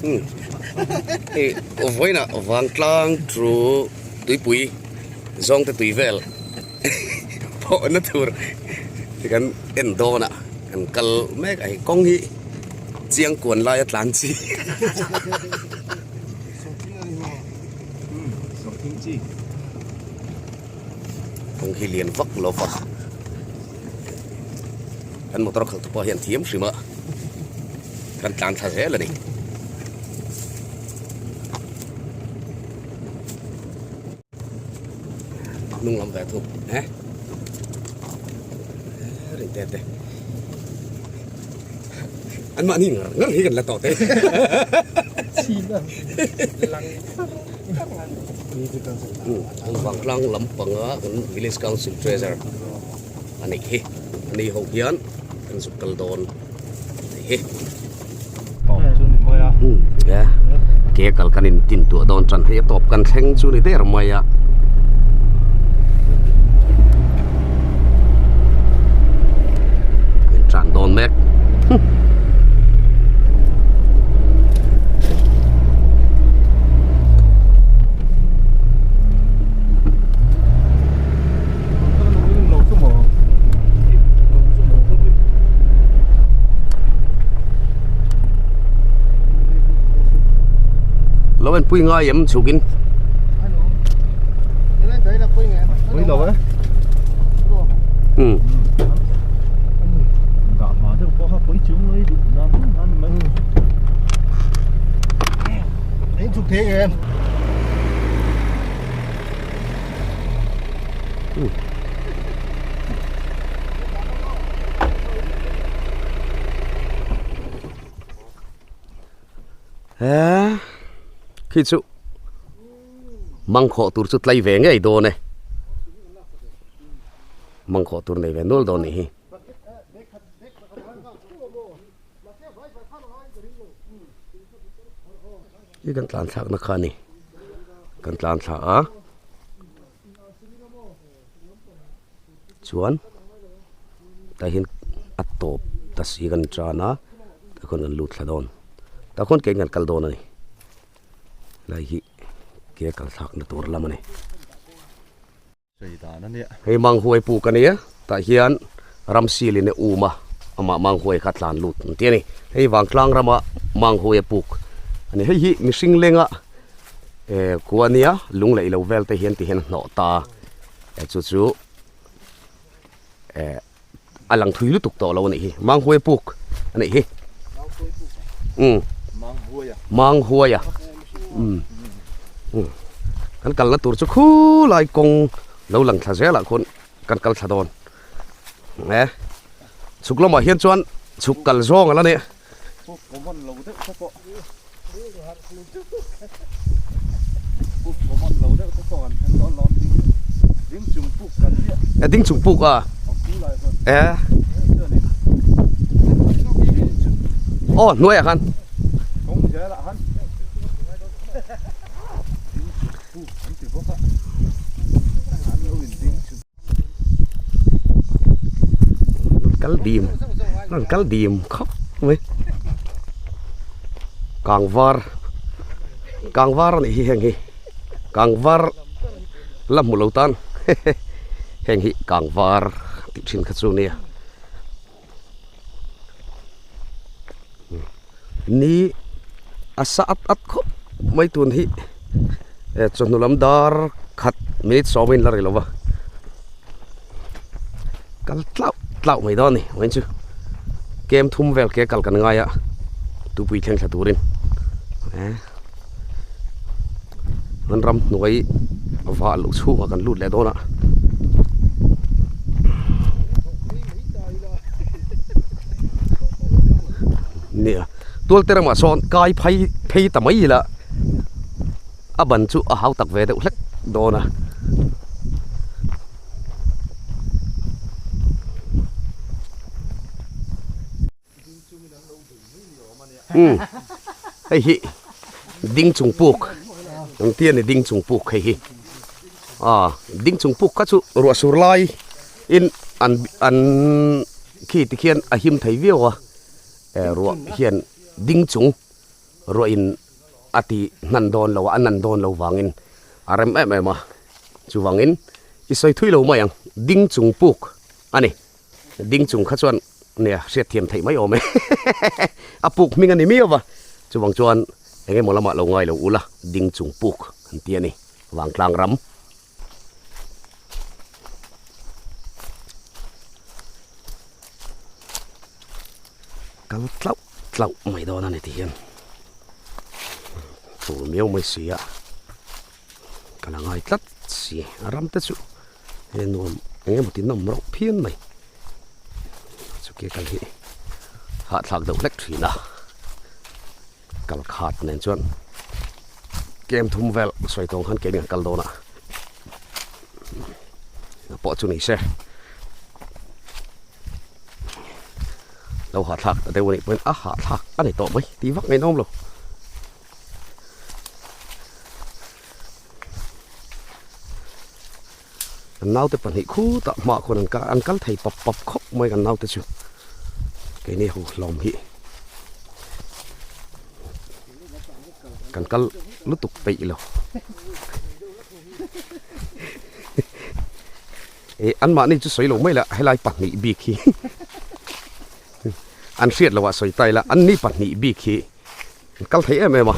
Hei vawiinah vangtlang thu tuipui zawngte tui vel pawhna tur kan en dawn a kan kal mek a hei kawng hi chiang kuan laia tlan chi. Kawng hi lian vak lo va kan motor khalh tu pawh hian thiam hrim a kan tlan thla zel a ni. Hnung lam ve thung e rin te te an mahni ngar ngar hi kan la tawh te. Vangtlang lampanga kan village council treasure a neih hi a ni ho hian kan zuk kal dawn a nih hi ke kal kan in tin tuah dawn tan hei a tawp kan thleng chu ni der mai a. Tlan dawn mek. Lo en pui ngai em chhukin. Pui lo e. Um. Dah hma deuh pawh kha pui chung mai duh dan dan mai. Anh chụp thế em. He khi chu mangkhawh tur chu tlai ve ngei dawn e mangkhawh tur nei ve nual dawn nih hi. Hi kan tlan thlak na kha a ni kan tlan thla a chuan tah hian a tawp ta si kan tan a tah khawn kan lut thla dawn tah khawn ke in kan kal dawn a ni lai hi ke kal thlak na tur lam a ni. Hei Manghuai puk a nia tah hian ramsil in a um a amah Manghuai kha a tlan lut ang tih a ni. Hei Vangtlang rama Manghuai a puk a ni. Hei hi mihring lenga eh kua nia lung leh ilo vel te hian ti hian a hnawh ta a chu chu eh a lang thui lutuk tawh lo a nih hi Manghuai puk a nih hi umm Manghuai a umm umm kan kalna tur chu khulai kawng lo lang thla zelah khawn kan kal thla dawn e chhuk lamah hian chuan chhuk kal zawng a la nia. E ding chung puk a e aw hnuai ah khan kal dim an kal dim khawp mai kangvar kangvar a nih hi heng hi kangvar la hmu lo tan heng hi kangvar tih thin kha chu nia ni a sa at at khawp mai tun hi eh chawhnu lam dar khat minute sawm a inla rih lo va kal tlauh tlauh mai dawn a ni vawiin chu kem thum vel ke kal kan ngai a tupui thleng thla turin eh an ramhnuai vah loh chhungah kan lut leh dawn a. Nia tual te ramah sawn kai phei phei ta mai ila a ban chu a hau tak ve deuh hlek dawn a. Umm hei hi ding chung puk ang tia ni ding chung puk hei hi ah ding chung puk kha chu ruah sur lai in an an khi tikhian a him thei viau a eh ruah hian ding chung. Ruahin a ti hnan dawn lo a, a nan dawn lo vangin a rem em em a. Chuvangin i sawi thui lo mai ang, ding chung puk a ni. Ding chung kha chuan nia hriat thiam theih mai awm e. A puk hming a ni miau va. Chuvang chuan eng emaw lamah lo ngai lo ula, ding chung puk an ti a ni. Vangtlang ram. Kal tlauh tlauh mai dawn a ni ti hian tul miau mai si a ka la ngai tlat si a ram te chu he nuam eng emaw ti nawm rauh phian mai chukia kal hi hahthlak deuh hlek thin a. Kal khat nen chuan kem thum vel sawi tawng khan keini an kal dawn a pawh chu ni se lo hahthlak ta deuh a nih pawhin a hahthlak a ni tawh mai tih vak ngaihna awm lo. Kan naute pahnih khutah hmaah khuan an an kal thei pap pap khawp mai kan naute chu keini ho hlawm hi kan kal lutuk peih lo eh an mahni chu sawi lo mai la helai pahnih bik hi an hriat loh ah sawi ta ila an ni pahnih bik hi An kal thei em em a,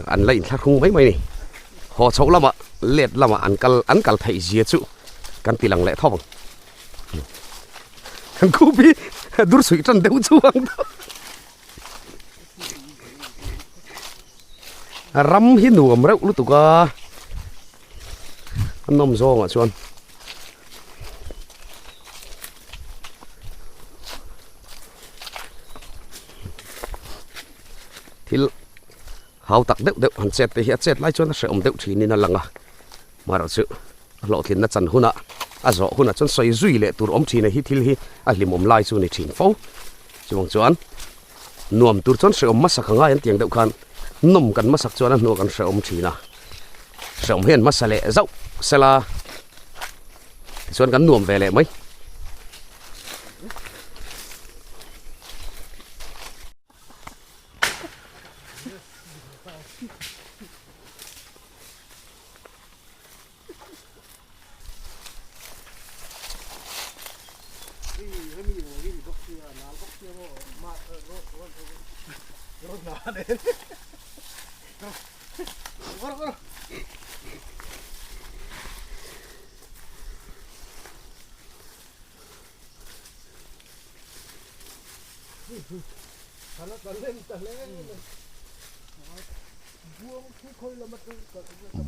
an la inthlahrung mai mai a ni. Haw chhoh lamah let lamah an kal an kal theih zia chu kan ti lang leh thawp ang. Kan khup hi dur suih tan deuh chu ang tawh. Ram hi nuam reuh lutuk a, a nawm zawngah chuan. Thil hau tak deuh deuh han chet te hi a chet lai chuan a hrehawm deuh thinin a lang a, amaherawhchu a hlawhtlinna chan hunah a zawh hunah chuan sawi zui leh tur awm thin a hi thil hi a hlimawm lai chu a ni thin fo. Chuvang chuan nuam tur chuan hrehawm hmasak a ngai an tiang deuh khan nawm kan hmasak chuan a hnuah kan hrehawm thin a, hrehawm hian hmasa leh zauh sela tichuan kan nuam ve leh mai.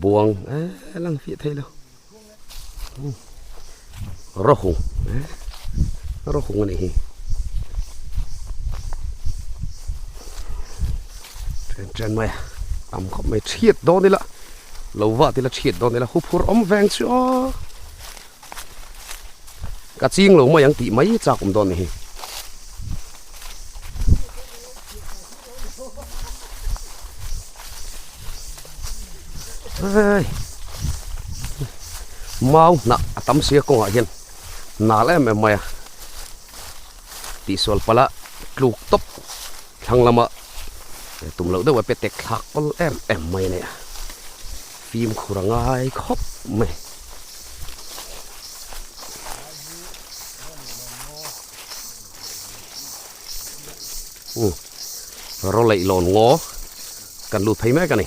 Buang eh lang fiah thei lo rawhung eh rawhung a nih hi chen chen mai a tam khawp mai chhiat dawn ila lo vat ila chhiat dawn ila huphurh awm veng chu aw. Ka ching lo mai ang tih mai chak awm dawn ni hi. Hei mau hnah a tam sia kawngah hian nal em em mai a tihsual pala tluk tawp thlang lama tum loh deuh a pe tek thlak pawl em em mai a ni a fimkhur a ngai khawp mai. Rawleih lawn ngaw kan lut phei mek a ni.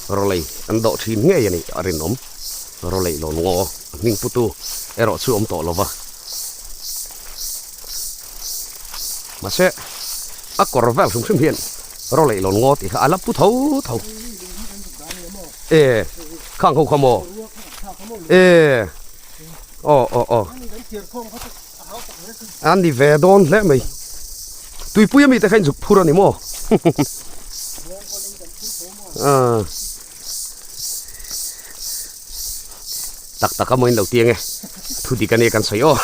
Rawlei an dawh thin ngei a ni a rinawm. Rawleih lawn ngaw a hming putu erawh chu awm tawh lo va. Mahse a kawr vel hrim hrim hian rawleih lawn ngaw tih kha a la pu tho tho. E khang ho kha maw? E aw aw aw a ni ve dawn hle mai. Tuipui ami te kha in zuk phur a ni maw? Tak tak a maw in lo ti ange thu dik a nia kan sawi aw.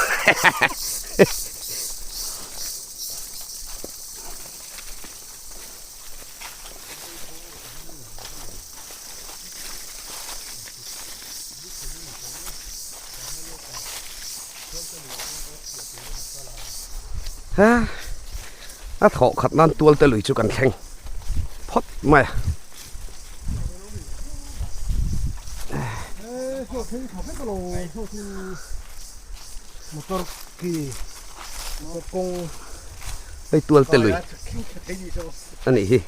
Ha a thawh khat nan tual te lui chu kan thleng phawt mai a. Hei tual te lui a nih hi.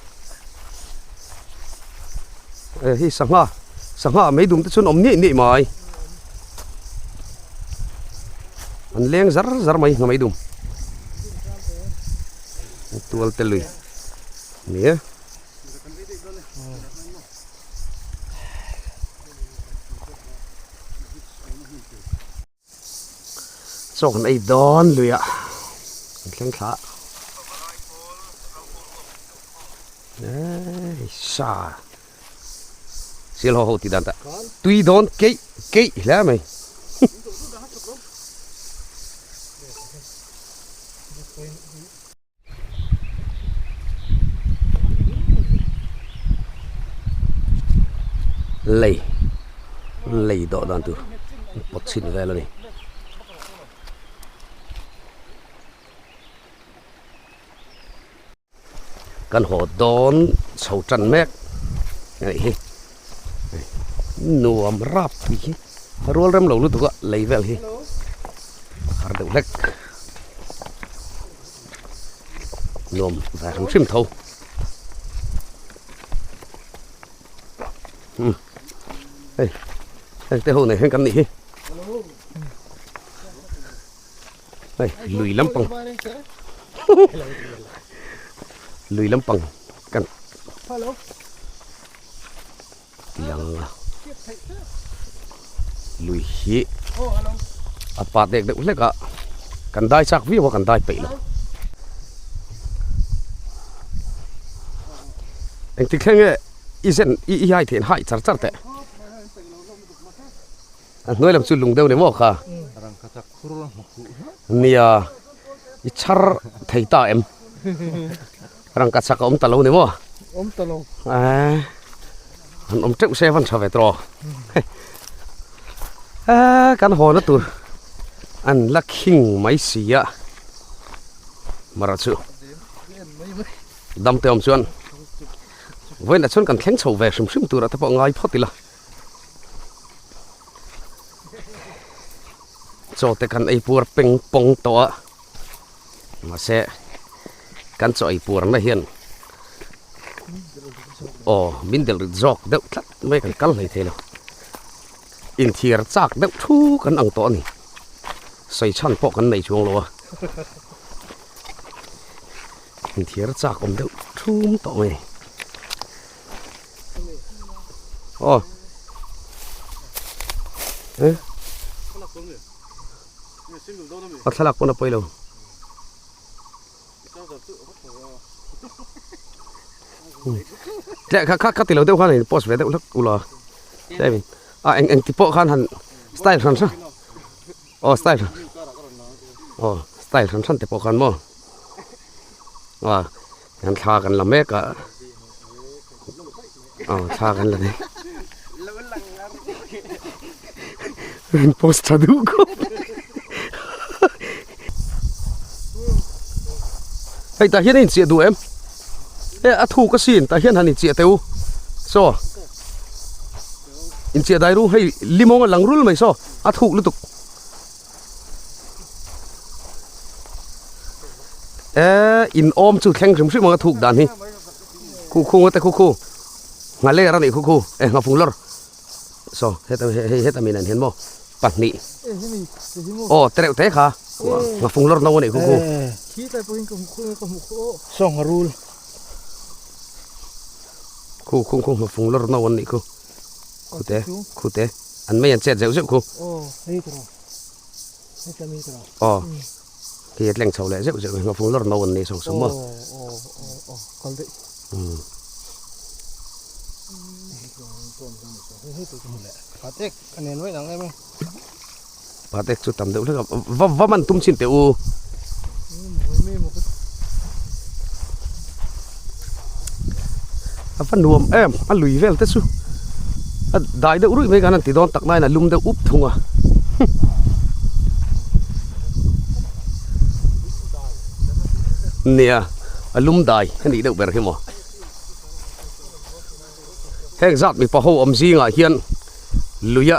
Hei sangha sangha meidum te chuan awm niaih niaih mai. An leng zar zar mai nga meidum. Tual te lui a ni e. Chaw kan ei dawn lui ah kan thleng thla a eii sa sial ho ho tih dan tah tui dawn keih keih hle mai. Lei lei dawh dan tur pawt chhin vel a ni. Kan haw dawn chho tan mek a nih hi nuam rap tih hi a rual rem lo lutuk a lei vel hi a har deuh hlek. Nuam ve hrim hrim tho. Hmm. Hei, heng te ho nei hian kan nih hi. Hei, lui lampang. Lui lampang kan tiang a. Lui hi a pa dek deuh hlek a kan dai chak viau a kan dai peih lo. Engtik thleng nge i zen i i hai theih an hai char char teh. A hnuai lam chu lung deuh ni maw kha. Nia i chhar thei ta em. Rangka chak a awm ta lo ni maw? Awm ta lo. Eee an awm teuh se van tha ve tawh. Eee kan haw na tur an la khing mai si a. Mara chu dam te awm chuan vawiinah chuan kan thleng chho ve hrim hrim tur ah te pawh ngai phawt ila. Chaw te kan ei puar peng pawng tawh a. Mahse kan chaw ei puarna hian aw min delh rit zawk deuh tlat mai kan kal hlei thei lo. Inthiar chak deuh thu kan ang tawh a ni. Sawi chhan pawh kan nei chuang lo a. Inthiar chak awm deuh thum tawh mai. Aw. Eh. A thlalak pawn a pawi lo. Tleh kha kha kha ti lo deuh khan in post ve deuh hlek ula. Tlem in a eng eng ti pawh khan han style hran hran. Aw style hran. Aw style hran hran te pawh khan maw. A kan thla kan la mek a. Aw thla kan la mek. In post tha duh khawp. Hei tah hian a inchiah duh em? E a thuk asin tah hian han inchiah teh u. Saw inchiah dai ru hei limawng a lang rul mai saw a thuk lutuk. E in awm chu thleng hrim hrim ang a thuk dan hi. Khu khu ngawt e khu khu. Nghaler a nih khu khu e nghafung lawr. Saw heta hei heta min an hian maw pahnih aw tereuh te kha nghafung lawr no a nih khu khu. Saw ngharul. Khu khu khu nghafung lawr no an nih khu. Khu te khu te an mei an chet zeuh zeuh khu. Aw khi a tleng chho leh zeuh zeuh nghafung lawr no an nih sawng sawng maw. Patek chu tam deuh hlek a va va man tum chin teh u. A va nuam em a lui vel te chu a dai deuh ruih mai khan an ti dawn tak nain a lum deuh up thung a. Nia, a lum dai a nih deuh ber hi maw. Heng zat mipa ho awm zingah hian luia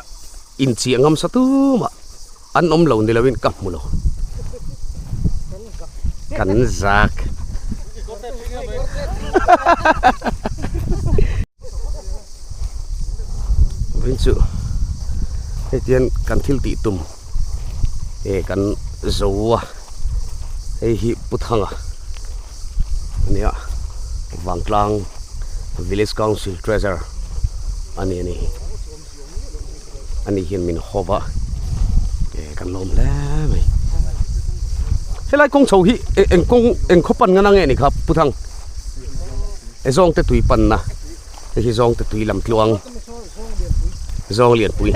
inchiah ngam sa tumah an awm lo ni loin ka hmu lo. Kan zak. Vawiin chu hei tian kan thil tih tum e kan zo a hei hi Pu Thanga a nia Vangtlang Village Council Treasurer a ni a ni ani hian min hawp a e kan lawm hle mai helai kawng chho hi eng kawng eng khaw pan ngan ang nge ni kha Pu Thang. He zawng te tui panna hei hi zawng te tui lam tluang zawng lianpui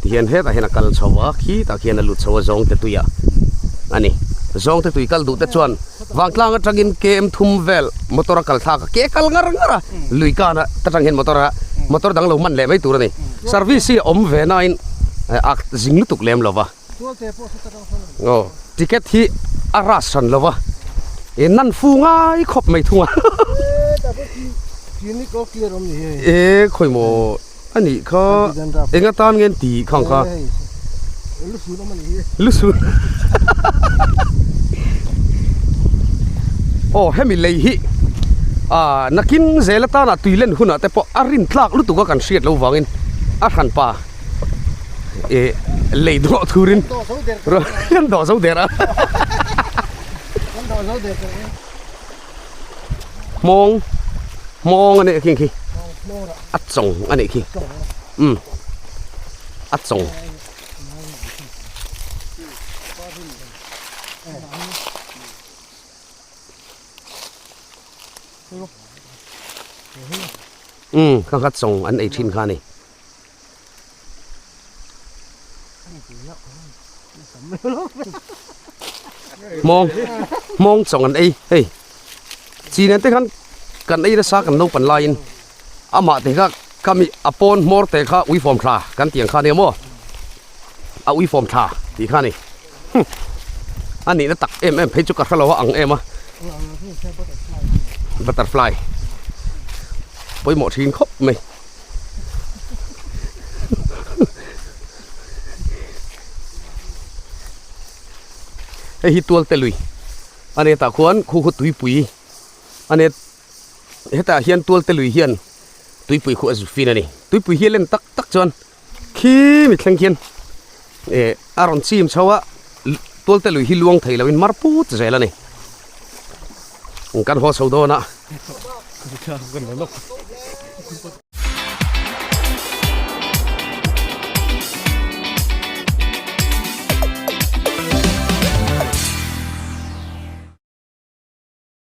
ti hian hetah hian a kal chho a khitah khian a lut chho a zawng te tuiah a ni zawng te tui kal duh te chuan vangtlang atangin kem thum vel motor a kal thlak a ke kal ngar ngar a lui kana ta tang hian motor a motor dang lo man leh mai tur a ni service hi a awm ve nain a zing lutuk lem lo va. Aw ticket hi a ras hran lo va e nan fu ngai khawp mai thung a e khawi maw a nih kha eng atan nge an tih khang kha lusun aw hemi lei hi ah nakin zel atana tui len hunah te pawh a rin tlak lutuk a kan hriat loh vangin a hran pa. Eh lei dawh turin kan dawh zo der a hmawng hmawng a nih khi khi a chawng a nih khi um a chawng um kha kha chawng an ei thin kha a ni. Mawng mawng chawng an ei hei chi nen te khan kan ei nasa kan naupang laiin amah te kha ka mi a pawn hmawr te kha uifawm thla kan tih ang kha nia maw a uifawm thla tih kha a ni a nihna tak em em phei chu ka hre lo a ang em a butterfly pawimawh thin khawp mai. Hei hi tual te lui a ni tah khuan khu khu tuipui a ni hetah hian tual te lui hian tuipui khu a zu fin a ni tuipui hi a len tak tak chuan khi mi thleng khian eh a rawn chim chho a tual te lui hi luang thei loin mar put zel a ni kan haw chho dawn a.